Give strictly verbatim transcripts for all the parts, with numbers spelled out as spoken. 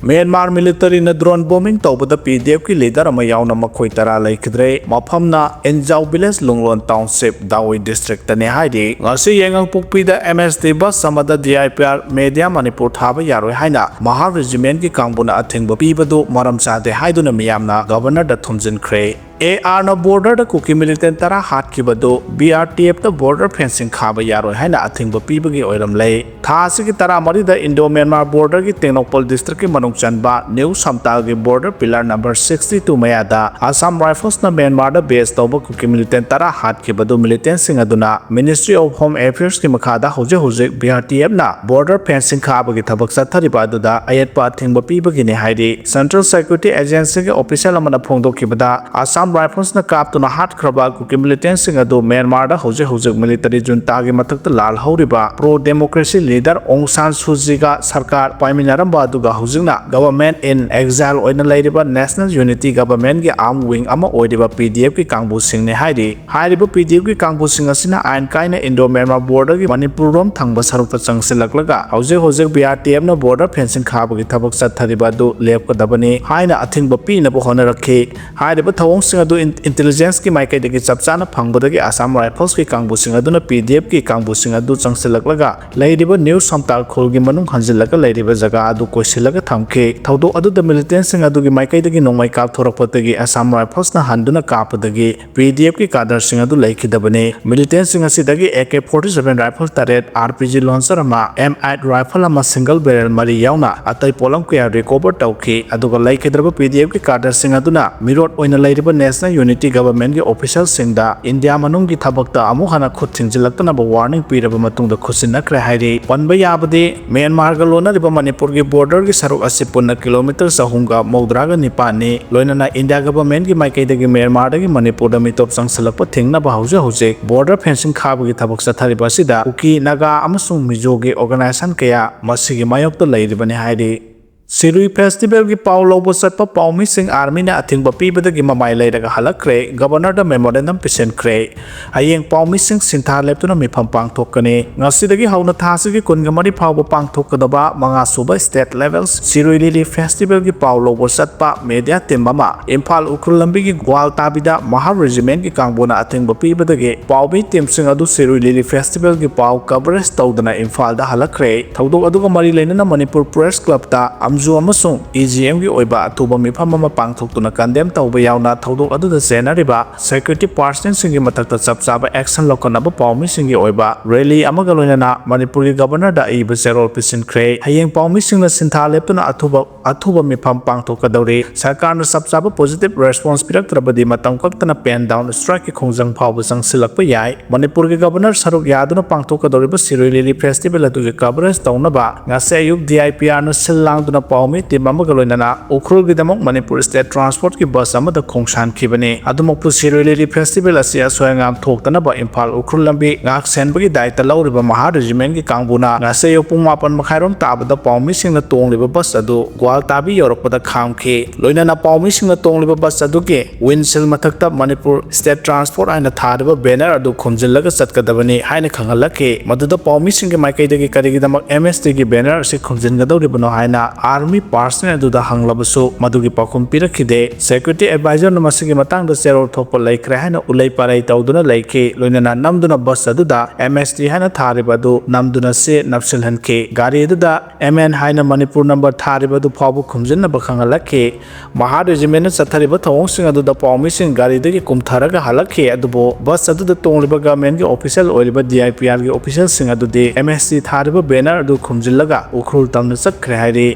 Myanmar ꯃꯤꯂꯤꯇꯔꯤꯅ drone bombing ꯇꯧꯕꯗ ꯄꯤ ꯗꯤ ꯑꯦꯐꯀꯤ leader ꯑꯃ ꯌꯥꯎꯅ ꯃꯈꯣꯏ ꯇꯔꯥ ꯂꯩꯈꯤꯗ꯭ꯔꯦ꯫ ꯃꯐꯝꯅ ꯏꯟꯖꯥꯎ ꯚꯤꯂꯦꯖ, ꯂꯨꯡꯂꯣꯟ ꯇꯥꯎꯟꯁꯤꯞ, ꯗꯥꯋꯤ ꯗꯤꯁꯇ꯭ꯔꯤꯛꯇꯅꯤ ꯍꯥꯏꯔꯤ꯫ ꯉꯁꯤ ꯌꯥꯏꯉꯪꯄꯣꯛꯄꯤꯗ ꯑꯦꯝ ꯑꯦꯁ ꯇꯤ ꯕꯁ ꯑꯃꯗ D I P R media Manipur ꯊꯥꯕ ꯌꯥꯔꯣꯏ ꯍꯥꯏꯅ ꯃꯍꯥꯔ ꯔꯦꯖꯤꯃꯦꯟꯒꯤ ꯀꯥꯡꯕꯨꯅ ꯑꯊꯤꯡꯕ ꯄꯤꯕꯗꯨ ꯃꯔꯝ ꯆꯥꯗꯦ ꯍꯥꯏꯗꯨꯅ ꯃꯤꯌꯥꯝꯅ ꯒꯕꯔꯅꯔꯗ ꯊꯣꯝꯖꯤꯟꯈ꯭ꯔꯦ꯫ ꯑꯦ ꯑꯥꯔꯅ ꯕꯣꯔꯗꯔꯗ ꯀꯨꯀꯤ ꯃꯤꯂꯤꯇꯦꯟ ꯇꯔꯥ ꯍꯥꯠꯈꯤꯕꯗꯨ ꯕꯤ ꯑꯥꯔ ꯇꯤ ꯑꯦꯐꯇ ꯕꯣꯔꯗꯔ ꯐꯦꯟꯁꯤꯡ ꯈꯥꯕ ꯌꯥꯔꯣꯏ ꯍꯥꯏꯅ ꯑꯊꯤꯡꯕ ꯄꯤꯕꯒꯤ ꯑꯣꯏꯔꯝꯂꯦ꯫ ꯊꯥ ꯑꯁꯤꯒꯤ ꯇꯔꯥꯃꯔꯤꯗ ꯏꯟꯗꯣ ꯃ꯭ꯌꯥꯟꯃꯥꯔ ꯕꯣꯔꯗꯔꯒꯤ ꯇꯦꯡꯅꯧꯄꯜ ꯗꯤꯁꯇ꯭ꯔꯤꯛꯀꯤ ꯃꯅꯨꯡ ꯆꯟꯕ ꯅ꯭ꯌꯨ ꯁꯝꯇꯥꯜꯒꯤ border pillar number sixty two ꯃꯌꯥꯗ ꯑꯁꯥꯝ ꯔꯥꯏꯐꯜꯁꯅ ꯃ꯭ꯌꯥꯟꯃꯥꯔꯗ ꯕꯦꯁ ꯇꯧꯕ ꯀꯨꯀꯤ ꯃꯤꯂꯤꯇꯦꯟ ꯇꯔꯥ ꯍꯥꯠꯈꯤꯕꯗꯨ ꯃꯤꯂꯤꯇꯦꯟꯁꯤꯡ ꯑꯗꯨꯅ ꯃꯤꯅꯤꯁꯇ꯭ꯔꯤ ꯑꯣꯐ ꯍꯣꯝ ꯑꯦꯐꯤꯌꯔꯁꯀꯤ ꯃꯈꯥꯗ ꯍꯧꯖꯤꯛ ꯍꯧꯖꯤꯛ ꯕꯤ ꯑꯥꯔ ꯇꯤ ꯑꯦꯐꯅ ꯕꯣꯔꯗꯔ ꯐꯦꯟꯁꯤꯡ ꯈꯥꯕꯒꯤ ꯊꯕꯛ ꯆꯠꯊꯔꯤꯕ ꯑꯗꯨꯗ ꯑꯌꯦꯠꯄ ꯑꯊꯤꯡꯕ ꯄꯤꯕꯒꯤꯅꯤ ꯍꯥꯏꯔꯤ꯫ ꯁꯦꯟꯇ꯭ꯔꯦꯜ ꯁꯦꯀ꯭ꯌꯨꯔꯤꯇꯤ ꯑꯦꯖꯦꯟꯁꯤꯒꯤ ꯑꯣꯐꯤꯁꯤꯌꯦꯜ ꯑꯃꯅ ꯐꯣꯡꯗꯣꯛꯈꯤꯕꯗ, ꯑꯁꯥꯝ ꯔꯥꯏꯐꯜꯁꯅ ꯀꯥꯞꯇꯨꯅ ꯍꯥꯠꯈ꯭ꯔꯕ ꯀꯨꯀꯤ ꯃꯤꯂꯤꯇꯦꯟꯁꯤꯡ ꯑꯗꯨ ꯃ꯭ꯌꯥꯟꯃꯥꯔꯗ ꯍꯧꯖꯤꯛ ꯍꯧꯖꯤꯛ ꯃꯤꯂꯤꯇꯔꯤ ꯖꯨꯟꯇꯥꯒꯤ ꯃꯊꯛꯇ ꯂꯥꯜꯍꯧꯔꯤꯕ ꯄ꯭ꯔꯣ ꯗꯦꯃꯣꯀ꯭ꯔꯦꯁꯤ ꯂꯤꯗꯔ ꯑꯣꯡ ꯁꯥꯟ ꯁꯨ ꯖꯤꯒ ꯁꯔꯀꯥꯔ ꯄꯥꯏꯃꯤꯟꯅꯔꯝꯕ ꯑꯗꯨꯒ ꯍꯧꯖꯤꯛꯅ ꯒꯚꯔꯟꯃꯦꯟꯠ ꯏꯟ ꯑꯦꯛꯖꯥꯏꯜ ꯑꯣꯏꯅ ꯂꯩꯔꯤꯕ ꯅꯦꯁꯅꯦꯜ ꯌꯨꯅꯤꯇꯤ ꯒꯚꯔꯟꯃꯦꯟꯠꯀꯤ ꯑꯥꯔꯝ ꯋꯤꯡ ꯑꯃ ꯑꯣꯏꯔꯤꯕ ꯄꯤ ꯗꯤ ꯑꯦꯐꯀꯤ ꯀꯥꯡꯕꯨꯁꯤꯡꯅꯤ ꯍꯥꯏꯔꯤ꯫ ꯍꯥꯏꯔꯤꯕ ꯄꯤ ꯗꯤ ꯑꯦꯐꯀꯤ ꯀꯥꯡꯕꯨꯁꯤꯡ ꯑꯁꯤꯅ ꯑꯥꯏꯟ ꯀꯥꯏꯅ ꯏꯟꯗꯣ ꯃ꯭ꯌꯥꯟꯃꯥꯔ ꯕꯣꯔꯗꯔꯒꯤ ꯃꯅꯤꯄꯨꯔ ꯔꯣꯝ ꯊꯪꯕ ꯁꯔꯨꯛꯇ ꯆꯪꯁꯤꯜꯂꯛꯂꯒ ꯍꯧꯖꯤꯛ ꯍꯧꯖꯤꯛ ꯕꯤ ꯑꯥꯔ ꯇꯤ ꯑꯦꯐꯅ ꯕꯣꯔꯗꯔ ꯐꯦꯟꯁꯤꯡ ꯈꯥꯕꯒꯤ ꯊꯕꯛ ꯆꯠꯊꯔꯤꯕ ꯑꯗꯨ ꯂꯦꯞꯀꯗꯕꯅꯤ ꯍꯥꯏꯅ ꯑꯊꯤꯡꯕ ꯄꯤꯅꯕ ꯍꯣꯠꯅꯔꯛꯈꯤ꯫ ꯍꯥꯏꯔꯤꯕ ꯊꯧꯑꯣꯡꯁꯤꯡ ꯑꯗꯨ ꯏꯟ-, ꯏꯟꯇꯦꯂꯤꯖꯦꯟꯁꯀꯤ ꯃꯥꯏꯀꯩꯗꯒꯤ ꯆꯞ ꯆꯥꯅ ꯐꯪꯕꯗꯒꯤ ꯑꯁꯥꯝ ꯔꯥꯏꯐꯜꯁꯀꯤ ꯀꯥꯡꯕꯨꯁꯤꯡ ꯑꯗꯨꯅ ꯄꯤ ꯗꯤ ꯑꯦꯐꯀꯤ ꯀꯥꯡꯕꯨꯁꯤꯡ ꯑꯗꯨ ꯆꯪꯁꯤꯜꯂꯛꯂꯒ ꯂꯩꯔꯤꯕ ꯅ꯭ꯌꯨ ꯁꯝꯇꯥꯜ ꯈꯨꯜꯒꯤ ꯃꯅꯨꯡ ꯍꯟꯖꯤꯜꯂꯒ ꯂꯩꯔꯤꯕ ꯖꯒꯥ ꯑꯗꯨ ꯀꯣꯏꯁꯤꯜꯂꯒ ꯊꯝꯈꯤ꯫ ꯊꯧꯗꯣꯛ ꯑꯗꯨꯗ ꯃꯤꯂꯤꯇꯦꯟꯁꯤꯡ ꯑꯗꯨꯒꯤ ꯃꯥꯏꯀꯩꯗꯒꯤ ꯅꯣꯡꯃꯩ ꯀꯥꯞꯊꯣꯔꯛꯄꯗꯒꯤ ꯑꯁꯥꯝ ꯔꯥꯏꯐꯜꯁꯅ ꯍꯟꯗꯨꯅ ꯀꯥꯞꯄꯗꯒꯤ ꯄꯤ ꯗꯤ ꯑꯦꯐꯀꯤ ꯀꯥꯗꯔꯁꯤꯡ ꯑꯗꯨ ꯂꯩꯈꯤꯗꯕꯅꯤ꯫ ꯃꯤꯂꯤꯇꯦꯟꯁꯤꯡ ꯑꯁꯤꯗꯒꯤ A K forty seven rifle ꯇꯔꯦꯠ, ꯑꯥꯔ ꯄꯤ ꯖꯤ ꯂꯣꯟꯆꯔ ꯑꯃ, ꯑꯦꯝ ꯑꯩꯠ ꯔꯥꯏꯐꯜ ꯑꯃ, ꯁꯤꯡꯒꯜ ꯕꯦꯔꯦꯜ ꯃꯔꯤ ꯌꯥꯎꯅ ꯑꯇꯩ ꯄꯣꯠꯂꯝ ꯀꯌꯥ ꯔꯤꯀꯣꯚꯔ ꯇꯧꯈꯤ꯫ ꯑꯗꯨꯒ ꯂꯩꯈꯤꯗ꯭ꯔꯕ ꯄꯤ ꯗꯤ ꯑꯦꯐꯀꯤ ꯀꯥꯗꯔꯁꯤꯡ ꯑꯗꯨꯅ ꯃꯤꯔꯣꯠ ꯑꯣꯏꯅ ꯂꯩꯔꯤꯕ ꯅꯦꯁꯅꯦꯜ ꯌꯨꯅꯤꯇꯤ ꯒꯚꯔꯟꯃꯦꯟꯠꯀꯤ ꯑꯣꯐꯤꯁꯤꯌꯦꯜꯁꯤꯡꯗ ꯏꯟꯗꯤꯌꯥ ꯃꯅꯨꯡꯒꯤ ꯊꯕꯛꯇ ꯑꯃꯨꯛ ꯍꯟꯅ ꯈꯨꯠ ꯊꯤꯡꯖꯤꯜꯂꯛꯇꯅꯕ ꯋꯥꯔꯅꯤꯡ ꯄꯤꯔꯕ ꯃꯇꯨꯡꯗ ꯈꯨꯠꯁꯤꯟꯅꯈ꯭ꯔꯦ ꯍꯥꯏꯔꯤ꯫ ꯄꯟꯕ ꯌꯥꯕꯗꯤ, ꯃ꯭ꯌꯥꯟꯃꯥꯔꯒ ꯂꯣꯟꯅꯔꯤꯕ ꯃꯅꯤꯄꯨꯔꯒꯤ ꯕꯣꯔꯗꯔꯒꯤ ꯁꯔꯨꯛ ꯑꯁꯤ ꯄꯨꯟꯅ ꯀꯤꯂꯣꯃꯤꯇꯔ ꯆꯍꯨꯝꯒ ꯃꯧꯗ꯭ꯔꯥꯒ ꯅꯤꯄꯥꯟꯅꯤ꯫ ꯂꯣꯏꯅꯅ ꯏꯟꯗꯤꯌꯥ ꯒꯚꯔꯟꯃꯦꯟꯠꯀꯤ ꯃꯥꯏꯀꯩꯗꯒꯤ ꯃ꯭ꯌꯥꯟꯃꯥꯔꯗꯒꯤ ꯃꯅꯤꯄꯨꯔꯗ ꯃꯤꯇꯣꯞ ꯆꯪꯁꯤꯜꯂꯛꯄ ꯊꯤꯡꯅꯕ ꯍꯧꯖꯤꯛ ꯍꯧꯖꯤꯛ ꯕꯣꯔꯗꯔ ꯐꯦꯟꯁꯤꯡ ꯈꯥꯕꯒꯤ ꯊꯕꯛ ꯆꯠꯊꯔꯤꯕ ꯑꯁꯤꯗ ꯀꯨꯀꯤ, ꯅꯥꯒꯥ ꯑꯃꯁꯨꯡ ꯃꯤꯖꯣꯒꯤ ꯑꯣꯔꯒꯅꯥꯏꯖꯦꯁꯟ ꯀꯌꯥ ꯃꯁꯤꯒꯤ ꯃꯥꯌꯣꯛꯇ ꯂꯩꯔꯤꯕꯅꯤ ꯍꯥꯏꯔꯤ꯫ ꯁꯤꯔꯨꯏ ꯐꯦꯁꯇꯤꯚꯦꯜꯒꯤ ꯄꯥꯎ ꯂꯧꯕ ꯆꯠꯄ ꯄꯥꯎꯃꯤꯁꯤꯡ ꯑꯥꯔꯃꯤꯅ ꯑꯊꯤꯡꯕ ꯄꯤꯕꯗꯒꯤ ꯃꯃꯥꯏ ꯂꯩꯔꯒ ꯍꯜꯂꯛꯈ꯭ꯔꯦ꯫ ꯒꯕꯔꯅꯔꯗ ꯃꯦꯃꯣꯔꯦꯟꯗꯝ ꯄꯤꯁꯤꯟꯈ꯭ꯔꯦ꯫ ꯍꯌꯦꯡ ꯄꯥꯎꯃꯤꯁꯤꯡ ꯁꯤꯟꯊꯥ ꯂꯦꯞꯇꯨꯅ ꯃꯤꯐꯝ ꯄꯥꯡꯊꯣꯛꯀꯅꯤ꯫ ꯉꯁꯤꯗꯒꯤ ꯍꯧꯅ ꯊꯥ ꯑꯁꯤꯒꯤ ꯀꯨꯟꯒ ꯃꯔꯤ ꯐꯥꯎꯕ ꯄꯥꯡꯊꯣꯛꯀꯗꯕ ꯃꯉꯥ ꯁꯨꯕ ꯁ꯭ꯇꯦꯠ ꯂꯦꯚꯦꯜ ꯁꯤꯔꯨꯏ ꯂꯤꯂꯤ ꯐꯦꯁꯇꯤꯚꯦꯜꯒꯤ ꯄꯥꯎ ꯂꯧꯕ ꯆꯠꯄ ꯃꯦꯗꯤꯌꯥ ꯇꯤꯝ ꯑꯃ ꯏꯝꯐꯥꯜ ꯎꯈ꯭ꯔꯨꯜ ꯂꯝꯕꯤꯒꯤ ꯒ꯭ꯋꯥꯜ ꯇꯥꯕꯤꯗ ꯃꯍꯥ ꯔꯦꯖꯤꯃꯦꯟꯒꯤ ꯀꯥꯡꯕꯨꯅ ꯑꯊꯤꯡꯕ ꯄꯤꯕꯗꯒꯤ ꯄꯥꯎꯃꯤ ꯇꯤꯝꯁꯤꯡ ꯑꯗꯨ ꯁꯤꯔꯨꯏ ꯂꯤꯂꯤ ꯐꯦꯁꯇꯤꯚꯦꯜꯒꯤ ꯄꯥꯎ ꯀꯚꯔꯦꯖ ꯇꯧꯗꯅ ꯏꯝꯐꯥꯜꯗ ꯍꯜꯂꯛꯈ꯭ꯔꯦ꯫ ꯊꯧꯗꯣꯛ ꯑꯗꯨꯒ ꯃꯔꯤ ꯂꯩꯅꯅ ꯃꯅꯤꯄꯨꯔ ꯄ꯭ꯔꯦꯁ ꯀ꯭ꯂꯕꯇ ꯑꯝꯖꯨ ꯑꯃꯁꯨꯡ ꯏ ꯖꯤ ꯑꯦꯝꯒꯤ ꯑꯣꯏꯕ ꯑꯊꯨꯕ ꯃꯤꯐꯝ ꯑꯃ ꯄꯥꯡꯊꯣꯛꯇꯨꯅ ꯀꯟꯗꯦꯝ ꯇꯧꯕ ꯌꯥꯎꯅ ꯊꯧꯗꯣꯛ ꯑꯗꯨꯗ ꯆꯦꯟꯅꯔꯤꯕ ꯁꯦꯀ꯭ꯌꯨꯔꯤꯇꯤ ꯄꯥꯔꯁꯟꯁꯤꯡꯒꯤ ꯃꯊꯛꯇ ꯆꯞ ꯆꯥꯕ ꯑꯦꯛꯁꯟ ꯂꯧꯈꯠꯅꯕ ꯄꯥꯎꯃꯤꯁꯤꯡꯒꯤ ꯑꯣꯏꯕ ꯔꯦꯂꯤ ꯑꯃꯒ ꯂꯣꯏꯅꯅ ꯃꯅꯤꯄꯨꯔꯒꯤ ꯒꯕꯔꯅꯔꯗ ꯑꯏꯕ ꯆꯦꯔꯣꯜ ꯄꯤꯁꯤꯟꯈ꯭ꯔꯦ꯫ ꯍꯌꯦꯡ ꯄꯥꯎꯃꯤꯁꯤꯡꯅ ꯁꯤꯟꯊꯥ ꯂꯦꯞꯇꯨꯅ ꯑꯊꯨꯕ ꯑꯊꯨꯕ ꯃꯤꯐꯝ ꯄꯥꯡꯊꯣꯛꯀꯗꯧꯔꯤ꯫ ꯁꯔꯀꯥꯔꯅ ꯆꯞ ꯆꯥꯕ ꯄꯣꯖꯤꯇꯤꯚ ꯔꯦꯁꯄꯣꯟꯁ ꯄꯤꯔꯛꯇ꯭ꯔꯕꯗꯤ ꯃꯇꯝ ꯀꯛꯇꯅ ꯄꯦꯟ ꯗꯥꯎꯟ ꯁ꯭ꯇ꯭ꯔꯥꯏꯛꯀꯤ ꯈꯣꯡꯖꯪ ꯐꯥꯎꯕ ꯆꯪꯁꯤꯜꯂꯛꯄ ꯌꯥꯏ꯫ ꯃꯅꯤꯄꯨꯔꯒꯤ ꯒꯕꯔꯅꯔ ꯁꯔꯨꯛ ꯌꯥꯗꯨꯅ ꯄꯥꯡꯊꯣꯛꯀꯗꯧꯔꯤꯕ ꯁꯤꯔꯣꯏ ꯂꯤꯂꯤ ꯐꯦꯁꯇꯤꯚꯦꯜ ꯑꯗꯨꯒꯤ ꯀꯚꯔꯦꯖ ꯇꯧꯅꯕ ꯉꯁꯤ ꯑꯌꯨꯛ ꯗꯤ ꯑꯥꯏ ꯄꯤ ꯑꯥꯔꯅ ꯁꯤꯜ ꯂꯥꯡꯗꯨꯅ ꯄꯥꯎꯃꯤ ꯇꯤꯝ ꯑꯃꯒ ꯂꯣꯏꯅꯅ ꯎꯈ꯭ꯔꯨꯜꯒꯤꯗꯃꯛ ꯃꯅꯤꯄꯨꯔ ꯁ꯭ꯇꯦꯠ ꯇ꯭ꯔꯥꯟꯁꯄꯣꯔꯠꯀꯤ ꯕꯁ ꯑꯃꯗ ꯈꯣꯡꯁꯥꯟꯈꯤꯕꯅꯤ꯫ ꯑꯗꯨꯃꯛꯄꯨ ꯁꯤꯔꯣꯏ ꯂꯤꯂꯤ ꯐꯦꯁꯇꯤꯚꯦꯜ ꯑꯁꯤ ꯑꯁꯣꯏ ꯑꯉꯥꯝ ꯊꯣꯛꯇꯅꯕ ꯏꯝꯐꯥꯜ ꯎꯈ꯭ꯔꯨꯜ ꯂꯝꯕꯤ ꯉꯥꯛ ꯁꯦꯟꯕꯒꯤ ꯗꯥꯏꯇ ꯂꯧꯔꯤꯕ ꯃꯍꯥ ꯔꯦꯖꯤꯃꯦꯟꯒꯤ ꯀꯥꯡꯕꯨꯅ ꯉꯁꯤ ꯑꯌꯨꯛ ꯄꯨꯡ ꯃꯥꯄꯟ ꯃꯈꯥꯏꯔꯣꯝ ꯇꯥꯕꯗ ꯄꯥꯎꯃꯤꯁꯤꯡꯅ ꯇꯣꯡꯂꯤꯕ ꯕꯁ ꯑꯗꯨ ꯒ꯭ꯋꯥꯜ ꯇꯥꯕꯤ ꯌꯧꯔꯛꯄꯗ ꯈꯥꯝꯈꯤ꯫ ꯂꯣꯏꯅꯅ ꯄꯥꯎꯃꯤꯁꯤꯡꯅ ꯇꯣꯡꯂꯤꯕ ꯕꯁ ꯑꯗꯨꯒꯤ ꯋꯤꯟꯁꯤꯜ ꯃꯊꯛꯇ ꯃꯅꯤꯄꯨꯔ ꯁ꯭ꯇꯦꯠ ꯇ꯭ꯔꯥꯟꯁꯄꯣꯔꯠ ꯍꯥꯏꯅ ꯊꯥꯔꯤꯕ ꯕꯦꯅꯔ ꯑꯗꯨ ꯈꯨꯝꯖꯤꯜꯂꯒ ꯆꯠꯀꯗꯕꯅꯤ ꯍꯥꯏꯅ ꯈꯪꯍꯜꯂꯛꯈꯤ꯫ ꯃꯗꯨꯗ ꯄꯥꯎꯃꯤꯁꯤꯡꯒꯤ ꯃꯥꯏꯀꯩꯗꯒꯤ ꯀꯔꯤꯒꯤꯗꯃꯛ ꯑꯦꯝ ꯑꯦꯁ ꯇꯤꯒꯤ ꯕꯦꯅꯔ ꯑꯁꯤ ꯈꯨꯝꯖꯤꯟꯒꯗꯧꯔꯤꯕꯅꯣ ꯍꯥꯏꯅ ꯑꯥꯔꯃꯤ ꯄꯥꯔꯁꯅꯦꯜ ꯑꯗꯨꯗ ꯍꯪꯂꯕꯁꯨ ꯃꯗꯨꯒꯤ ꯄꯥꯎꯈꯨꯝ ꯄꯤꯔꯛꯈꯤꯗꯦ꯫ ꯁꯦꯀ꯭ꯌꯨꯔꯤꯇꯤ ꯑꯦꯗꯚꯥꯏꯖꯔꯅ ꯃꯁꯤꯒꯤ ꯃꯇꯥꯡꯗ ꯆꯦꯔꯣꯜ ꯊꯣꯛꯄ ꯂꯩꯈ꯭ꯔꯦ ꯍꯥꯏꯅ ꯎꯂꯩ ꯄꯥꯔꯩ ꯇꯧꯗꯨꯅ ꯂꯩꯈꯤ꯫ ꯂꯣꯏꯅꯅ ꯅꯝꯗꯨꯅ ꯕꯁ ꯑꯗꯨꯗ ꯑꯦꯝ ꯑꯦꯁ ꯇꯤ ꯍꯥꯏꯅ ꯊꯥꯔꯤꯕ ꯑꯗꯨ ꯅꯝꯗꯨꯅ ꯁꯤ ꯅꯞꯁꯤꯜꯍꯟꯈꯤ꯫ ꯒꯥꯔꯤ ꯑꯗꯨꯗ ꯑꯦꯝ ꯑꯦꯟ ꯍꯥꯏꯅ ꯃꯅꯤꯄꯨꯔ ꯅꯝꯕꯔ ꯊꯥꯔꯤꯕ ꯑꯗꯨ ꯐꯥꯎꯕ ꯈꯨꯝꯖꯤꯟꯅꯕ ꯈꯪꯍꯜꯂꯛꯈꯤ꯫ ꯃꯍꯥ ꯔꯦꯖꯤꯃꯦꯟꯅ ꯆꯠꯊꯔꯤꯕ ꯊꯧꯑꯣꯡꯁꯤꯡ ꯑꯗꯨꯗ ꯄꯥꯎꯃꯤꯁꯤꯡ ꯒꯥꯔꯤꯗꯒꯤ ꯀꯨꯝꯊꯔꯒ ꯍꯜꯂꯛꯈꯤ꯫ ꯑꯗꯨꯕꯨ ꯕꯁ ꯑꯗꯨꯗ ꯇꯣꯡꯂꯤꯕ ꯒꯚꯔꯟꯃꯦꯟꯒꯤ ꯑꯣꯐꯤꯁꯤꯌꯦꯜ ꯑꯣꯏꯔꯤꯕ ꯗꯤ ꯑꯥꯏ ꯄꯤ ꯑꯥꯔꯒꯤ ꯑꯣꯐꯤꯁꯤꯌꯦꯜꯁꯤꯡ ꯑꯗꯨꯗꯤ ꯑꯦꯝ ꯑꯦꯁ ꯇꯤ ꯊꯥꯔꯤꯕ ꯕꯦꯅꯔ ꯑꯗꯨ ꯈꯨꯝꯖꯤꯜꯂꯒ ꯎꯈ꯭ꯔꯨꯜ ꯇꯝꯅ ꯆꯠꯈ꯭ꯔꯦ ꯍꯥꯏꯔꯤ꯫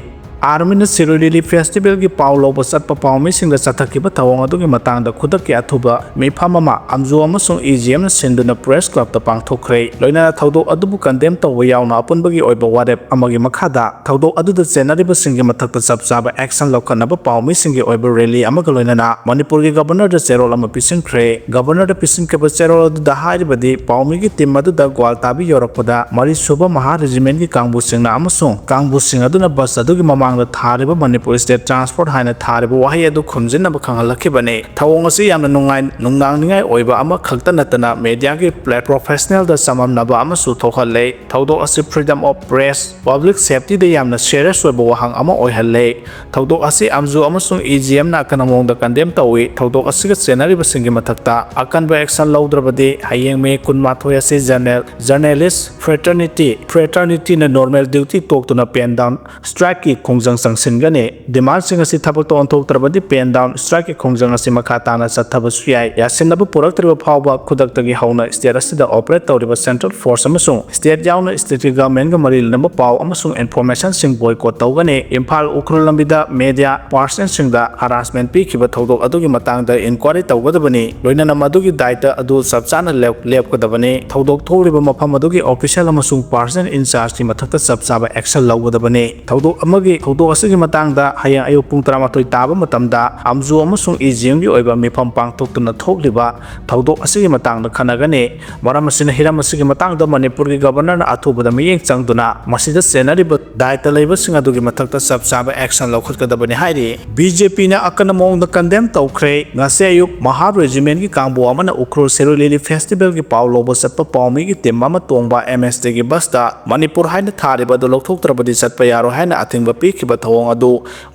ꯑꯥꯔꯃꯤꯅ ꯁꯤꯔꯣꯏ ꯂꯤꯂꯤ ꯐꯦꯁꯇꯤꯚꯦꯜꯒꯤ ꯄꯥꯎ ꯂꯧꯕ ꯆꯠꯄ ꯄꯥꯎꯃꯤꯁꯤꯡꯗ ꯆꯠꯊꯈꯤꯕ ꯊꯧꯑꯣꯡ ꯑꯗꯨꯒꯤ ꯃꯇꯥꯡꯗ ꯈꯨꯗꯛꯀꯤ ꯑꯊꯨꯕ ꯃꯤꯐꯝ ꯑꯃ ꯑꯝꯖꯨ ꯑꯃꯁꯨꯡ ꯏ ꯖꯤ ꯑꯦꯝꯅ ꯁꯤꯟꯗꯨꯅ ꯄ꯭ꯔꯦꯁ ꯀ꯭ꯂꯕꯇ ꯄꯥꯡꯊꯣꯛꯈ꯭ꯔꯦ꯫ ꯂꯣꯏꯅꯅ ꯊꯧꯗꯣꯛ ꯑꯗꯨꯕꯨ ꯀꯟꯗꯦꯝ ꯇꯧꯕ ꯌꯥꯎꯅ ꯑꯄꯨꯟꯕꯒꯤ ꯑꯣꯏꯕ ꯋꯥꯔꯦꯞ ꯑꯃꯒꯤ ꯃꯈꯥꯗ ꯊꯧꯗꯣꯛ ꯑꯗꯨꯗ ꯆꯦꯟꯅꯔꯤꯕꯁꯤꯡꯒꯤ ꯃꯊꯛꯇ ꯆꯞ ꯆꯥꯕ ꯑꯦꯛꯁꯟ ꯂꯧꯈꯠꯅꯕ ꯄꯥꯎꯃꯤꯁꯤꯡꯒꯤ ꯑꯣꯏꯕ ꯔꯦꯂꯤ ꯑꯃꯒ ꯂꯣꯏꯅꯅ ꯃꯅꯤꯄꯨꯔꯒꯤ ꯒꯕꯔꯅꯔꯗ ꯆꯦꯔꯣꯜ ꯑꯃ ꯄꯤꯁꯤꯟꯈ꯭ꯔꯦ꯫ ꯒꯕꯔꯅꯔꯗ ꯄꯤꯁꯤꯟꯈꯤꯕ ꯆꯦꯔꯣꯜ ꯑꯗꯨꯗ ꯍꯥꯏꯔꯤꯕꯗꯤ ꯄꯥꯎꯃꯤꯒꯤ ꯇꯤꯝ ꯑꯗꯨꯗ ꯒ꯭ꯋꯥꯜ ꯇꯥꯕꯤ ꯌꯧꯔꯛꯄꯗ ꯃꯔꯤꯁꯨꯕ ꯃꯍꯥ ꯔꯦꯖꯤꯃꯦꯟꯒꯤ ꯀꯥꯡꯕꯨꯁꯤꯡꯅ ꯑꯃꯁꯨꯡ ꯀꯥꯡꯕꯨꯁꯤꯡ ꯑꯗꯨꯅ ꯕꯁ ꯑꯗꯨꯒꯤ ꯃꯃꯥꯡ ꯊꯥꯔꯤꯕ ꯃꯅꯤꯄꯨꯔ ꯁ꯭ꯇꯦꯠ ꯇ꯭ꯔꯥꯟꯁꯄꯣꯔꯠ ꯍꯥꯏꯅ ꯊꯥꯔꯤꯕ ꯋꯥꯍꯩ ꯑꯗꯨ ꯈꯨꯝꯖꯤꯟꯅꯕ ꯈꯪꯍꯜꯂꯛꯈꯤꯕꯅꯤ꯫ ꯊꯧꯑꯣꯡ ꯑꯁꯤ ꯌꯥꯝꯅ ꯅꯨꯡꯉꯥꯏ-, ꯅꯨꯡꯅꯥꯡꯅꯤꯡꯉꯥꯏ ꯑꯣꯏꯕ ꯑꯃꯈꯛꯇ ꯅꯠꯇꯅ ꯃꯦꯗꯤꯌꯥꯒꯤ ꯄ꯭ꯂꯦ-, ꯄ꯭ꯔꯣꯐꯦꯁꯅꯦꯜꯗ ꯆꯃꯝꯅꯕ ꯑꯃꯁꯨ ꯊꯣꯛꯍꯜꯂꯦ꯫ ꯊꯧꯗꯣꯛ ꯑꯁꯤ freedom of press, public safetyꯗ ꯌꯥꯝꯅ serious ꯑꯣꯏꯕ ꯋꯥꯍꯪ ꯑꯃ ꯑꯣꯏꯍꯜꯂꯦ꯫ ꯊꯧꯗꯣꯛ ꯑꯁꯤ ꯑꯝꯖꯨ ꯑꯃꯁꯨꯡ ꯏ ꯖꯤ ꯑꯦꯝꯅ ꯑꯀꯟꯕ ꯃꯑꯣꯡꯗ condemn ꯇꯧꯏ꯫ ꯊꯧꯗꯣꯛ ꯑꯁꯤꯒ ꯆꯦꯟꯅꯔꯤꯕꯁꯤꯡꯒꯤ ꯃꯊꯛꯇ ꯑꯀꯟꯕ action ꯂꯧꯗ꯭ꯔꯕꯗꯤ ꯍꯌꯦꯡ ꯃꯦ ꯀꯨꯟꯃꯥꯊꯣꯏ ꯑꯁꯤ journal-, journalist fraternity, fraternityꯅ normal duty ꯇꯣꯛꯇꯨꯅ pen down strikeꯀꯤ ꯈꯣꯡꯖꯪ ꯆꯪꯁꯤꯟꯒꯅꯤ꯫ Demandꯁꯤꯡ ꯑꯁꯤ ꯊꯕꯛꯇ ꯑꯣꯟꯊꯣꯛꯇ꯭ꯔꯕꯗꯤ pen down strikeꯀꯤ ꯈꯣꯡꯖꯪ ꯑꯁꯤ ꯃꯈꯥ ꯇꯥꯅ ꯆꯠꯊꯕꯁꯨ ꯌꯥꯏ꯫ ꯌꯥꯁꯤꯟꯅꯕ ꯄꯨꯔꯛꯇ꯭ꯔꯤꯕ ꯐꯥꯎꯕ ꯈꯨꯗꯛꯇꯒꯤ ꯍꯧꯅ state ꯑꯁꯤꯗ operate ꯇꯧꯔꯤꯕ central force ꯑꯃꯁꯨꯡ state ꯌꯥꯎꯅ stateꯀꯤ governmentꯀ ꯃꯔꯤ ꯂꯩꯅꯕ ꯄꯥꯎ ꯑꯃꯁꯨꯡ informationꯁꯤꯡ boycott ꯇꯧꯒꯅꯤ꯫ ꯏꯝꯐꯥꯜ ꯎꯈ꯭ꯔꯨꯜ ꯂꯝꯕꯤꯗ media personꯁꯤꯡꯗ harassment ꯄꯤꯈꯤꯕ ꯊꯧꯗꯣꯛ ꯑꯗꯨꯒꯤ ꯃꯇꯥꯡꯗ inquiry ꯇꯧꯒꯗꯕꯅꯤ꯫ ꯂꯣꯏꯅꯅ ꯃꯗꯨꯒꯤ ꯗꯥꯏꯇ ꯑꯗꯨ ꯆꯞ ꯆꯥꯅ ꯂꯦꯞ-, ꯂꯦꯞꯀꯗꯕꯅꯤ꯫ ꯊꯧꯗꯣꯛ ꯊꯣꯛꯂꯤꯕ ꯃꯐꯝ ꯑꯗꯨꯒꯤ official ꯑꯃꯁꯨꯡ person in chargeꯀꯤ ꯃꯊꯛꯇ ꯆꯞ ꯆꯥꯕ action ꯂꯧꯒꯗꯕꯅꯤ꯫ ꯊꯧꯗꯣꯛ ꯑꯃꯒꯤ, ꯊꯧꯗꯣꯛ ꯑꯁꯤꯒꯤ ꯃꯇꯥꯡꯗ ꯍꯌꯦꯡ ꯑꯌꯨꯛ ꯄꯨꯡ ꯇꯔꯥꯃꯥꯊꯣꯏ ꯇꯥꯕ ꯃꯇꯝꯗ ꯑꯝꯖꯨ ꯑꯃꯁꯨꯡ ꯏ ꯖꯤ ꯑꯦꯝꯒꯤ ꯑꯣꯏꯕ ꯃꯤꯐꯝ ꯄꯥꯡꯊꯣꯛꯇꯨꯅ ꯊꯣꯛꯂꯤꯕ ꯊꯧꯗꯣꯛ ꯑꯁꯤꯒꯤ ꯃꯇꯥꯡꯗ ꯈꯟꯅꯒꯅꯤ꯫ ꯃꯔꯝ ꯑꯁꯤꯅ ꯍꯤꯔꯝ ꯑꯁꯤꯒꯤ ꯃꯇꯥꯡꯗ ꯃꯅꯤꯄꯨꯔꯒꯤ governorꯅ ꯑꯊꯨꯕꯗ ꯃꯤꯠꯌꯦꯡ ꯆꯪꯗꯨꯅ ꯃꯁꯤꯗ ꯆꯦꯟꯅꯔꯤꯕ ꯗꯥꯏꯇ ꯂꯩꯕꯁꯤꯡ ꯑꯗꯨꯒꯤ ꯃꯊꯛꯇ ꯆꯞ ꯆꯥꯕ action ꯂꯧꯈꯠꯀꯗꯕꯅꯤ ꯍꯥꯏꯔꯤ꯫ ꯕꯤ ꯖꯦ ꯄꯤꯅ ꯑꯀꯟꯕ ꯃꯑꯣꯡꯗ condemn ꯇꯧꯈ꯭ꯔꯦ꯫ ꯉꯁꯤ ꯑꯌꯨꯛ ꯃꯍꯥ regimentꯀꯤ ꯀꯥꯡꯕꯨ ꯑꯃꯅ ꯎꯈ꯭ꯔꯨꯜ ꯁꯤꯔꯣꯏ ꯂꯤꯂꯤ festivalꯒꯤ ꯄꯥꯎ ꯂꯧꯕ ꯆꯠꯄ ꯄꯥꯎꯃꯤꯒꯤ team ꯑꯃ ꯇꯣꯡꯕ ꯑꯦꯝ ꯑꯦꯁ ꯇꯤꯒꯤ busꯇ ꯃꯅꯤꯄꯨꯔ ꯍꯥꯏꯅ ꯊꯥꯔꯤꯕ ꯑꯗꯨ ꯂꯧꯊꯣꯛꯇ꯭ꯔꯕꯗꯤ ꯆꯠꯄ ꯌꯥꯔꯣꯏ ꯍꯥꯏꯅ ꯑꯊꯤꯡꯕ ꯄꯤꯈꯤꯕ ꯊꯧꯑꯣꯡ ꯑꯗꯨ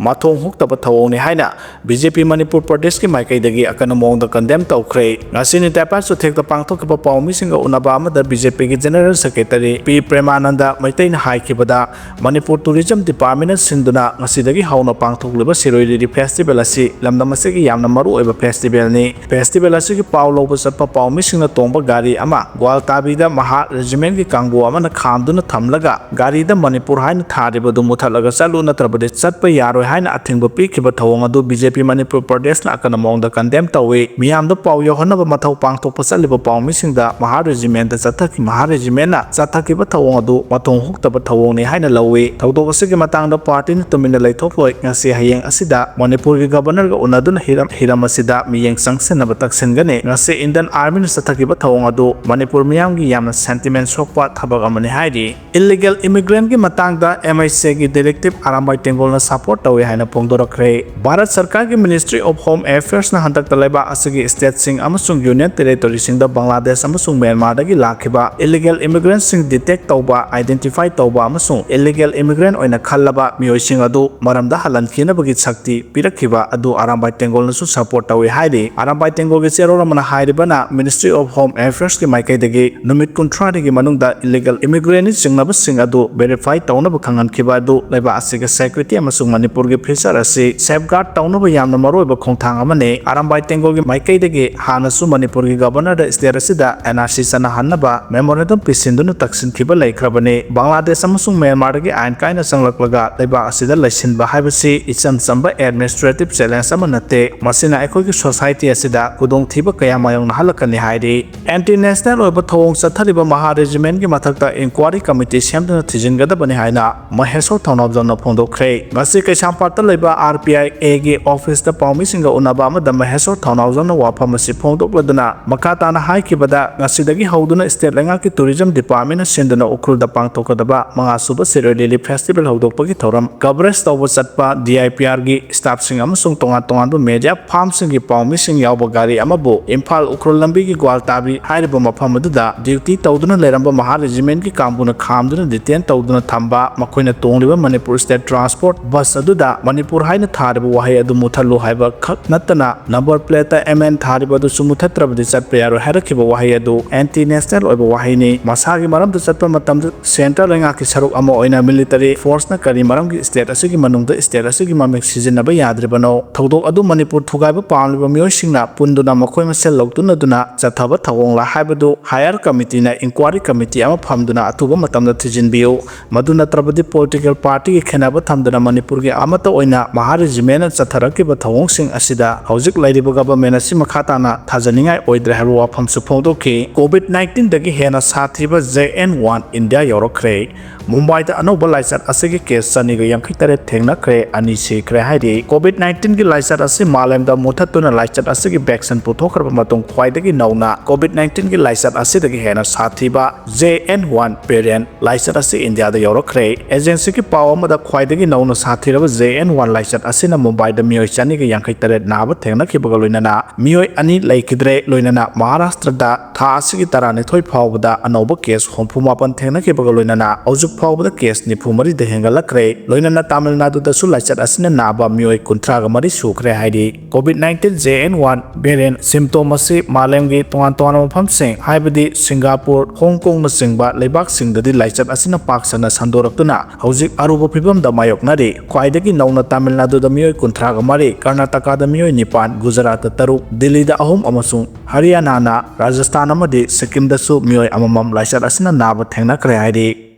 ꯃꯊꯣꯡ ꯍꯨꯛꯇꯕ ꯊꯧꯑꯣꯡꯅꯤ ꯍꯥꯏꯅ ꯕꯤ ꯖꯦ ꯄꯤ ꯃꯅꯤꯄꯨꯔ ꯄ꯭ꯔꯗꯦꯁꯀꯤ ꯃꯥꯏꯀꯩꯗꯒꯤ ꯑꯀꯟꯕ ꯃꯑꯣꯡꯗ condemn ꯇꯧꯈ꯭ꯔꯦ꯫ ꯉꯁꯤ ꯅꯤꯇꯥꯏꯄꯥ ꯆꯨꯊꯦꯛꯇ ꯄꯥꯡꯊꯣꯛꯈꯤꯕ ꯄꯥꯎꯃꯤꯁꯤꯡꯒ ꯎꯅꯕ ꯑꯃꯗ ꯕꯤ ꯖꯦ ꯄꯤꯒꯤ general secretary ꯄꯤ ꯄ꯭ꯔꯦꯃꯥꯅꯟꯗ ꯃꯩꯇꯩꯅ ꯍꯥꯏꯈꯤꯕꯗ, ꯃꯅꯤꯄꯨꯔ tourism departmentꯅ ꯁꯤꯟꯗꯨꯅ ꯉꯁꯤꯗꯒꯤ ꯍꯧꯅ ꯄꯥꯡꯊꯣꯛꯂꯤꯕ ꯁꯤꯔꯣꯏ ꯂꯤꯂꯤ festival ꯑꯁꯤ ꯂꯝꯗꯝ ꯑꯁꯤꯒꯤ ꯌꯥꯝꯅ ꯃꯔꯨꯑꯣꯏꯕ festivalꯅꯤ꯫ Festival ꯑꯁꯤꯒꯤ ꯄꯥꯎ ꯂꯧꯕ ꯆꯠꯄ ꯄꯥꯎꯃꯤꯁꯤꯡꯅ ꯇꯣꯡꯕ ꯒꯥꯔꯤ ꯑꯃ ꯒ꯭ꯋꯥꯜꯇꯥꯕꯤꯗ ꯃꯍꯥ regimentꯀꯤ ꯀꯥꯡꯕꯨ ꯑꯃꯅ ꯈꯥꯝꯗꯨꯅ ꯊꯝꯂꯒ ꯒꯥꯔꯤꯗ ꯃꯅꯤꯄꯨꯔ ꯍꯥꯏꯅ ꯊꯥꯔꯤꯕꯗꯨ ꯃꯨꯊꯠꯂꯒ ꯆꯠꯂꯨ, ꯅꯠꯇ꯭ꯔꯕꯗꯤ ꯆꯠꯄ ꯌꯥꯔꯣꯏ ꯍꯥꯏꯅ ꯑꯊꯤꯡꯕ ꯄꯤꯈꯤꯕ ꯊꯧꯑꯣꯡ ꯑꯗꯨ ꯕꯤ ꯖꯦ ꯄꯤ ꯃꯅꯤꯄꯨꯔ ꯄ꯭ꯔꯗꯦꯁꯅ ꯑꯀꯟꯕ ꯃꯑꯣꯡꯗ condemn ꯇꯧꯏ꯫ ꯃꯤꯌꯥꯝꯗ ꯄꯥꯎ ꯌꯧꯍꯟꯅꯕ ꯃꯊꯧ ꯄꯥꯡꯊꯣꯛꯄ ꯆꯠꯂꯤꯕ ꯄꯥꯎꯃꯤꯁꯤꯡꯗ ꯃꯍꯥ regimentꯇ ꯆꯠꯊꯈꯤ-, ꯃꯍꯥ regimentꯅ ꯆꯠꯊꯈꯤꯕ ꯊꯧꯑꯣꯡ ꯑꯗꯨ ꯃꯊꯣꯡ ꯍꯨꯛꯇꯕ ꯊꯧꯑꯣꯡꯅꯤ ꯍꯥꯏꯅ ꯂꯧꯏ꯫ ꯊꯧꯗꯣꯛ ꯑꯁꯤꯒꯤ ꯃꯇꯥꯡꯗ partyꯅ ꯇꯨꯃꯤꯟꯅ ꯂꯩꯊꯣꯛꯂꯣꯏ꯫ ꯉꯁꯤ ꯍꯌꯦꯡ ꯑꯁꯤꯗ ꯃꯅꯤꯄꯨꯔꯒꯤ governorꯒ ꯎꯅꯗꯨꯅ ꯍꯤꯔꯝ, ꯍꯤꯔꯝ ꯑꯁꯤꯗ ꯃꯤꯠꯌꯦꯡ ꯆꯪꯁꯤꯟꯅꯕ ꯇꯛꯁꯤꯟꯒꯅꯤ꯫ ꯉꯁꯤ Indian Armyꯅ ꯆꯠꯊꯈꯤꯕ ꯊꯧꯑꯣꯡ ꯑꯗꯨ ꯃꯅꯤꯄꯨꯔ ꯃꯤꯌꯥꯝꯒꯤ ꯌꯥꯝꯅ sentiment ꯁꯣꯛꯄ ꯊꯕꯛ ꯑꯃꯅꯤ ꯍꯥꯏꯔꯤ꯫ Illegal immigrantꯀꯤ ꯃꯇꯥꯡꯗ M H Aꯒꯤ directive Arambai ꯇꯦꯡꯒꯣꯜꯅ support ꯇꯧꯏ ꯍꯥꯏꯅ ꯐꯣꯡꯗꯣꯔꯛꯈ꯭ꯔꯦ꯫ ꯚꯥꯔꯠ ꯁꯔꯀꯥꯔꯒꯤ Ministry of Home Affairsꯅ ꯍꯟꯗꯛꯇ ꯂꯩꯕꯥꯛ ꯑꯁꯤꯒꯤ stateꯁꯤꯡ ꯑꯃꯁꯨꯡ Union Territoryꯁꯤꯡꯗ ꯕꯪꯒ꯭ꯂꯥꯗꯦꯁ ꯑꯃꯁꯨꯡ ꯃ꯭ꯌꯥꯟꯃꯥꯔꯗꯒꯤ ꯂꯥꯛꯈꯤꯕ illegal immigrantꯁꯤꯡ detect ꯇꯧꯕ, identify ꯇꯧꯕ ꯑꯃꯁꯨꯡ illegal immigrant ꯑꯣꯏꯅ ꯈꯜꯂꯕ ꯃꯤꯑꯣꯏꯁꯤꯡ ꯑꯗꯨ ꯃꯔꯝꯗ ꯍꯜꯍꯟꯈꯤꯅꯕꯒꯤ ꯁꯛꯇꯤ ꯄꯤꯔꯛꯈꯤꯕ ꯑꯗꯨ ꯑꯔꯥꯝꯕꯥꯏ ꯇꯦꯡꯒꯣꯜꯅꯁꯨ support ꯇꯧꯏ ꯍꯥꯏꯔꯤ꯫ ꯑꯔꯥꯝꯕꯥꯏ ꯇꯦꯡꯒꯣꯜꯒꯤ ꯆꯦꯔꯣꯜ ꯑꯃꯅ ꯍꯥꯏꯔꯤꯕꯅ, Ministry of Home Affairsꯀꯤ ꯃꯥꯏꯀꯩꯗꯒꯤ ꯅꯨꯃꯤꯠ ꯀꯨꯟꯊ꯭ꯔꯥꯅꯤꯒꯤ ꯃꯅꯨꯡꯗ illegal immigrantꯅꯤ ꯆꯤꯡꯅꯕꯁꯤꯡ ꯑꯗꯨ verify ꯇꯧꯅꯕ ꯈꯪꯍꯟꯈꯤꯕ ꯑꯗꯨ ꯂꯩꯕꯥꯛ ꯑꯁꯤꯒꯤ security ꯑꯃꯁꯨꯡ ꯃꯅꯤꯄꯨꯔꯒꯤ future ꯑꯁꯤ safeguard ꯇꯧꯅꯕ ꯌꯥꯝꯅ ꯃꯔꯨꯑꯣꯏꯕ ꯈꯣꯡꯊꯥꯡ ꯑꯃꯅꯤ꯫ ꯑꯔꯥꯝꯕꯥꯏ ꯇꯦꯡꯒꯣꯜꯒꯤ ꯃꯥꯏꯀꯩꯗꯒꯤ ꯍꯥꯟꯅꯁꯨ ꯃꯅꯤꯄꯨꯔꯒꯤ Governorꯗ state ꯑꯁꯤꯗ N R C ꯆꯠꯅꯍꯟꯅꯕ memorandum ꯄꯤꯁꯤꯟꯗꯨꯅ ꯇꯛꯁꯤꯟꯈꯤꯕ ꯂꯩꯈ꯭ꯔꯕꯅꯤ꯫ Bangladesh ꯑꯃꯁꯨꯡ ꯃ꯭ꯌꯥꯟꯃꯥꯔꯗꯒꯤ ꯑꯥꯏꯟ ꯀꯥꯏꯅ ꯆꯪꯂꯛꯂꯒ ꯂꯩꯕꯥꯛ ꯑꯁꯤꯗ ꯂꯩꯁꯤꯟꯕ ꯍꯥꯏꯕꯁꯤ ꯏꯆꯝ ꯆꯝꯕ administrative challenge ꯑꯃ ꯅꯠꯇꯦ꯫ ꯃꯁꯤꯅ ꯑꯩꯈꯣꯏꯒꯤ society ꯑꯁꯤꯗ ꯈꯨꯗꯣꯡꯊꯤꯕ ꯀꯌꯥ ꯃꯥꯌꯣꯛꯅꯍꯜꯂꯛꯀꯅꯤ ꯍꯥꯏꯔꯤ꯫ Anti national ꯑꯣꯏꯕ ꯊꯧꯑꯣꯡ ꯆꯠꯊꯔꯤꯕ ꯃꯍꯥ regimentꯀꯤ ꯃꯊꯛꯇ inquiry committee ꯁꯦꯝꯗꯨꯅ ꯊꯤꯖꯤꯟꯒꯗꯕꯅꯤ ꯍꯥꯏꯅ ꯃꯍꯦꯁꯣꯔ ꯊꯧꯅꯥꯎꯖꯝꯅ ꯐꯣꯡꯗꯣꯛꯈ꯭ꯔꯦ꯫ ꯉꯁꯤ ꯀꯩꯁꯥꯝꯄꯥꯠꯇ ꯂꯩꯕ R P I Aꯒꯤ officeꯇ ꯄꯥꯎꯃꯤꯁꯤꯡꯒ ꯎꯅꯕ ꯑꯃꯗ ꯃꯍꯦꯁꯣꯔ ꯊꯧꯅꯥꯎꯖꯝꯅ ꯋꯥꯐꯝ ꯑꯁꯤ ꯐꯣꯡꯗꯣꯛꯂꯗꯨꯅ ꯃꯈꯥ ꯇꯥꯅ ꯍꯥꯏꯈꯤꯕꯗ, ꯉꯁꯤꯗꯒꯤ ꯍꯧꯗꯨꯅ state ꯂꯩꯉꯥꯛꯀꯤ tourism departmentꯅ ꯁꯤꯟꯗꯨꯅ ꯎꯈ꯭ꯔꯨꯜꯗ ꯄꯥꯡꯊꯣꯛꯀꯗꯕ ꯃꯉꯥꯁꯨꯕ ꯁꯤꯔꯣꯏ ꯂꯤꯂꯤ festival ꯍꯧꯗꯣꯛꯄꯒꯤ ꯊꯧꯔꯝ coverage ꯇꯧꯕ ꯆꯠꯄ D I P Rꯒꯤ staffꯁꯤꯡ ꯑꯃꯁꯨꯡ ꯇꯣꯉꯥꯟ ꯇꯣꯉꯥꯟꯕ media firmꯁꯤꯡꯒꯤ ꯄꯥꯎꯃꯤꯁꯤꯡ ꯌꯥꯎꯕ ꯒꯥꯔꯤ ꯑꯃꯕꯨ ꯏꯝꯐꯥꯜ ꯎꯈ꯭ꯔꯨꯜ ꯂꯝꯕꯤꯒꯤ ꯒ꯭ꯋꯥꯜꯇꯥꯕꯤ ꯍꯥꯏꯔꯤꯕ ꯃꯐꯝ ꯑꯗꯨꯗ duty ꯇꯧꯗꯨꯅ ꯂꯩꯔꯝꯕ ꯃꯍꯥ regimentꯀꯤ ꯀꯥꯡꯕꯨꯅ ꯈꯥꯝꯗꯨꯅ detain ꯇꯧꯗꯨꯅ ꯊꯝꯕ, ꯃꯈꯣꯏꯅ ꯇꯣꯡꯂꯤꯕ Manipur State Transport bus ꯑꯗꯨꯗ ꯃꯅꯤꯄꯨꯔ ꯍꯥꯏꯅ ꯊꯥꯔꯤꯕ ꯋꯥꯍꯩ ꯑꯗꯨ ꯃꯨꯊꯠꯂꯨ ꯍꯥꯏꯕ ꯈꯛ ꯅꯠꯇꯅ number plateꯇ M N ꯊꯥꯔꯤꯕ ꯑꯗꯨꯁꯨ ꯃꯨꯊꯠꯇ꯭ꯔꯕꯗꯤ ꯆꯠꯄ ꯌꯥꯔꯣꯏ ꯍꯥꯏꯔꯛꯈꯤꯕ ꯋꯥꯍꯩ ꯑꯗꯨ anti national ꯑꯣꯏꯕ ꯋꯥꯍꯩꯅꯤ꯫ ꯃꯁꯥꯒꯤ ꯃꯔꯝꯗ ꯆꯠꯄ ꯃꯇꯝꯗ central ꯂꯩꯉꯥꯛꯀꯤ ꯁꯔꯨꯛ ꯑꯃ ꯑꯣꯏꯅ military forceꯅ ꯀꯔꯤ ꯃꯔꯝꯒꯤ state ꯑꯁꯤꯒꯤ ꯃꯅꯨꯡꯗ state ꯑꯁꯤꯒꯤ ꯃꯃꯤꯡ ꯁꯤꯖꯤꯟꯅꯕ ꯌꯥꯗ꯭ꯔꯤꯕꯅꯣ? ꯊꯧꯗꯣꯛ ꯑꯗꯨ ꯃꯅꯤꯄꯨꯔ ꯊꯨꯒꯥꯏꯕ ꯄꯥꯝꯂꯤꯕ ꯃꯤꯑꯣꯏꯁꯤꯡꯅ ꯄꯨꯟꯗꯨꯅ ꯃꯈꯣꯏ ꯃꯁꯦꯜ ꯂꯧꯇꯨꯅꯗꯨꯅ ꯆꯠꯊꯕ ꯊꯧꯑꯣꯡꯂꯥ ꯍꯥꯏꯕꯗꯨ higher committeeꯅ inquiry committee ꯑꯃ ꯐꯝꯗꯨꯅ ꯑꯊꯨꯕ ꯃꯇꯝꯗ ꯊꯤꯖꯤꯟꯕꯤꯌꯨ꯫ ꯃꯗꯨ ꯅꯠꯇ꯭ꯔꯕꯗꯤ political partyꯒꯤ ꯈꯦꯠꯅꯕ ꯊꯝꯗꯨꯅ ꯃꯅꯤꯄꯨꯔꯒꯤ ꯑꯃꯠꯇ ꯑꯣꯏꯅ ꯃꯍꯥ regimentꯅ ꯆꯠꯊꯔꯛꯈꯤꯕ ꯊꯧꯑꯣꯡꯁꯤꯡ ꯑꯁꯤꯗ ꯍꯧꯖꯤꯛ ꯂꯩꯔꯤꯕ government ꯑꯁꯤ ꯃꯈꯥ ꯇꯥꯅ ꯊꯥꯖꯅꯤꯡꯉꯥꯏ ꯑꯣꯏꯗ꯭ꯔꯦ ꯍꯥꯏꯕ ꯋꯥꯐꯝꯁꯨ ꯐꯣꯡꯗꯣꯛꯈꯤ꯫ COVID nineteenꯗꯒꯤ ꯍꯦꯟꯅ ꯁꯥꯊꯤꯕ J N one India ꯌꯧꯔꯛꯈ꯭ꯔꯦ꯫ ꯃꯨꯝꯕꯥꯏꯗ ꯑꯅꯧꯕ ꯂꯥꯏꯆꯠ ꯑꯁꯤꯒꯤ case ꯆꯅꯤꯒ ꯌꯥꯡꯈꯩ ꯇꯔꯦꯠ ꯊꯦꯡꯅꯈ꯭ꯔꯦ, ꯑꯅꯤ ꯁꯤꯈ꯭ꯔꯦ ꯍꯥꯏꯔꯤ꯫ COVID nineteenꯒꯤ ꯂꯥꯏꯆꯠ ꯑꯁꯤ ꯃꯥꯂꯦꯝꯗ ꯃꯨꯊꯠꯇꯨꯅ ꯂꯥꯏꯆꯠ ꯑꯁꯤꯒꯤ vaccine ꯄꯨꯊꯣꯛꯈ꯭ꯔꯕ ꯃꯇꯨꯡ ꯈ꯭ꯋꯥꯏꯗꯒꯤ ꯅꯧꯅ COVID nineteenꯒꯤ ꯂꯥꯏꯆꯠ ꯑꯁꯤꯗꯒꯤ ꯍꯦꯟꯅ ꯁꯥꯊꯤꯕ J N one variant ꯂꯥꯏꯆꯠ ꯑꯁꯤ ꯏꯟꯗꯤꯌꯥꯗ ꯌꯧꯔꯛꯈ꯭ꯔꯦ꯫ Agencyꯒꯤ ꯄꯥꯎ ꯑꯃꯗ ꯈ꯭ꯋꯥꯏꯗꯒꯤ ꯈ꯭ꯋꯥꯏꯗꯒꯤ ꯅꯧꯅ ꯁꯥꯊꯤꯔꯕ J N one ꯂꯥꯏꯆꯠ ꯑꯁꯤꯅ ꯃꯨꯝꯕꯥꯏꯗ ꯃꯤꯑꯣꯏ ꯆꯅꯤꯒ ꯌꯥꯡꯈꯩ ꯇꯔꯦꯠ ꯅꯥꯕ ꯊꯦꯡꯅꯈꯤꯕꯒ ꯂꯣꯏꯅꯅ ꯃꯤꯑꯣꯏ ꯑꯅꯤ ꯂꯩꯈꯤꯗ꯭ꯔꯦ꯫ ꯂꯣꯏꯅꯅ ꯃꯍꯥꯔꯥꯁꯇ꯭ꯔꯗ ꯊꯥ ꯑꯁꯤꯒꯤ ꯇꯔꯥꯅꯤꯊꯣꯏ ꯐꯥꯎꯕꯗ ꯑꯅꯧꯕ ꯀꯦꯁ ꯍꯨꯝꯐꯨ ꯃꯥꯄꯟ ꯊꯦꯡꯅꯈꯤꯕꯒ ꯂꯣꯏꯅꯅ ꯍꯧꯖꯤꯛ ꯐꯥꯎꯕꯗ ꯀꯦꯁ ꯅꯤꯐꯨ ꯃꯔꯤꯗ ꯍꯦꯟꯒꯠꯂꯛꯈ꯭ꯔꯦ꯫ ꯂꯣꯏꯅꯅ ꯇꯥꯃꯤꯜ ꯅꯥꯗꯨꯗꯁꯨ ꯂꯥꯏꯆꯠ ꯑꯁꯤꯅ ꯅꯥꯕ ꯃꯤꯑꯣꯏ ꯀꯨꯟꯊ꯭ꯔꯥꯒ ꯃꯔꯤ ꯁꯨꯈ꯭ꯔꯦ ꯍꯥꯏꯔꯤ꯫ COVID nineteen J N one variant symptom ꯑꯁꯤ ꯃꯥꯂꯦꯝꯒꯤ ꯇꯣꯉꯥꯟ ꯇꯣꯉꯥꯟꯕ ꯃꯐꯝꯁꯤꯡ, ꯍꯥꯏꯕꯗꯤ ꯁꯤꯡꯒꯥꯄꯨꯔ, ꯍꯣꯡ ꯀꯣꯡꯅꯆꯤꯡꯕ ꯂꯩꯕꯥꯛꯁꯤꯡꯗꯗꯤ ꯂꯥꯏꯆꯠ ꯑꯁꯤꯅ ꯄꯥꯛ ꯁꯟꯅ ꯁꯟꯗꯣꯔꯛꯇꯨꯅ ꯍꯧꯖꯤꯛ ꯑꯔꯨꯕ ꯐꯤꯕꯝꯗ ꯃꯥꯌꯣꯛꯅꯔꯤ꯫ ꯈ꯭ꯋꯥꯏꯗꯒꯤ ꯅꯧꯅ ꯇꯥꯃꯤꯜ ꯅꯥꯗꯨꯗ ꯃꯤꯑꯣꯏ ꯀꯨꯟꯊ꯭ꯔꯥꯒ ꯃꯔꯤ, ꯀꯔꯅꯥꯇꯀꯥꯗ ꯃꯤꯑꯣꯏ ꯅꯤꯄꯥꯟ, ꯒꯨꯖꯔꯥꯠꯇ ꯇꯔꯨꯛ, ꯗꯤꯜꯂꯤꯗ ꯑꯍꯨꯝ ꯑꯃꯁꯨꯡ ꯍꯔꯤꯌꯥꯅꯥꯅ ꯔꯥꯖꯁꯊꯥꯟ ꯑꯃꯗꯤ ꯁꯤꯛꯀꯤꯝꯗꯁꯨ ꯃꯤꯑꯣꯏ ꯑꯃꯃꯝ ꯂꯥꯏꯆꯠ ꯑꯁꯤꯅ ꯅꯥꯕ ꯊꯦꯡꯅꯈ꯭ꯔꯦ ꯍꯥꯏꯔꯤ꯫